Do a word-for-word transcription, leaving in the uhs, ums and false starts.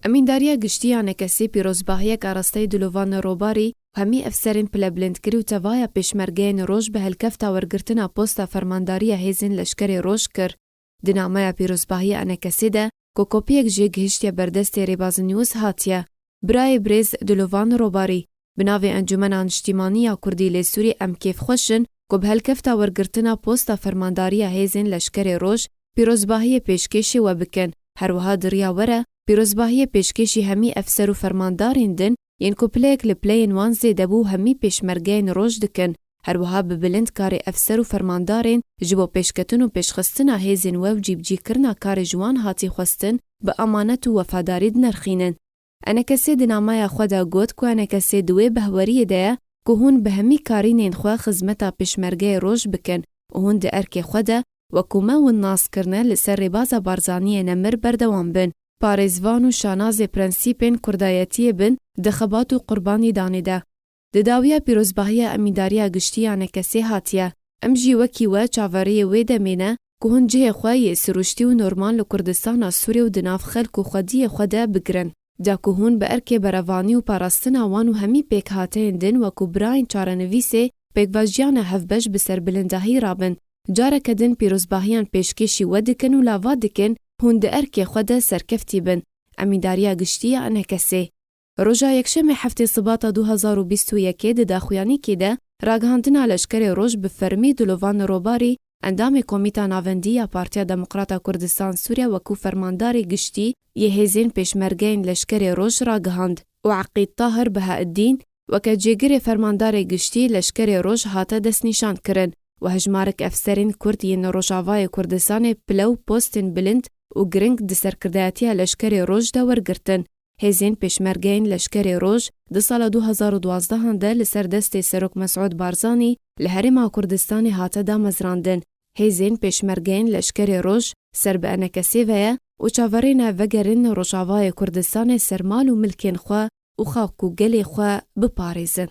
Emîndariya Giştî ya N K S'ê pîrozbahiyek arasteyî Dilovan Robarî û hemî efserên pilebilindkirî û tevaya pêşmergeyên roj bi helkefta wergirtina posta fermandariya hêzên leşkerê roj kir. Di nameya pîrozbahiya N K S'ê de ku kopiyek jê gihiştiye ber destê Rêbaz News hatiye, birayê birêz Dilovan Robarî bi navê Encûmena Niştîmanî ya Kurdî lê Sûrî em kêfxweş in ku bi helkefta wergirtina posta fermandariya hêzên leşkerê roj pîrozbahiyê pêşkêşî we bikin. Her wiha di riya we re pîrozbahiyê pêşkêşî hemî efser û fermandarên din yên ku pileyek li pileyên wan zêde bû hemî pêşmergeyên roj dikin. Her wiha bi bilind karê efser û fermandarên ji bo pêşketin û pêşxistina hêzên we û cîbicîkirina karê ji wan hatî xwestin bi emanet û wefadarî dinirxînin. N K S'ê di nameya xwe de got ku N K S'ê di wê behweriyê de ye ku hûn bi hemî karînên xwe xizmeta pêşmergeyê roj bikin û hûn di erkê xwe de, wekû me win nas kirine, li ser rêbaza Barzaniyê nemir berdewam bin. Parêzvan û şanazê prensîpên kurdayetiyê bin di xebat û qurbanî danê de. Di dawiya pîrozbahiya Emîndariya Giştî ya N K S'ê hatiye, em jî wekî we çaverêyê wê demê ne ku hûn cihê xwe yê siruştî û normal li Kurdistana Sûrê û di nav xelk û xwediyê xwe de bigirin. Da ku hûn bi erkê berevanî û parastina wan û hemî pêkhateyên din wekû birayên çarenivîsê pêkvejiyane hevbeş bi serbilindahî rabin. Careke din pîrozbahiyan pêşkêşî we dikin û lava dikin hûn di erkê xwe de serkeftî bin. Emîndariya Giştî ya N K S'ê. Roja Yekşemê heftê Sibata du hezar û bîst û yekê di daxuyanîkê de ragihandina leşkerê roj bi fermî Dilovan Robarî, endamê Komîta Navendî ya Partiya Demokrata Kurdistan Sûriye wekû fermandarê giştî yê hêzên pêşmergeyên leşkerê roj ragihand û Eqîd Tahir Behaeddîn weke cêgirê fermandarê giştî leşkerê roj hate destnîşankirin û hejmarek efserên Kurd yên Rojavayê Kurdistanê pile û postên bilind û giring di serkirdayetiya leşkerê roj de wergirtin. Hêzên pêşmergeyên leşkerê roj di sala du hezar û duwazdeh de li ser destê Serok Mesûd Barzanî li Herêma Kurdistanê hate damezrandin. Hêzên pêşmergeyên leşkerê roj ser bi N K S'ê ve ye û çaverê ne vegerin Rojavayê Kurdistanê ser mal û milkên xwe û xak û gelê xwe biparêzin.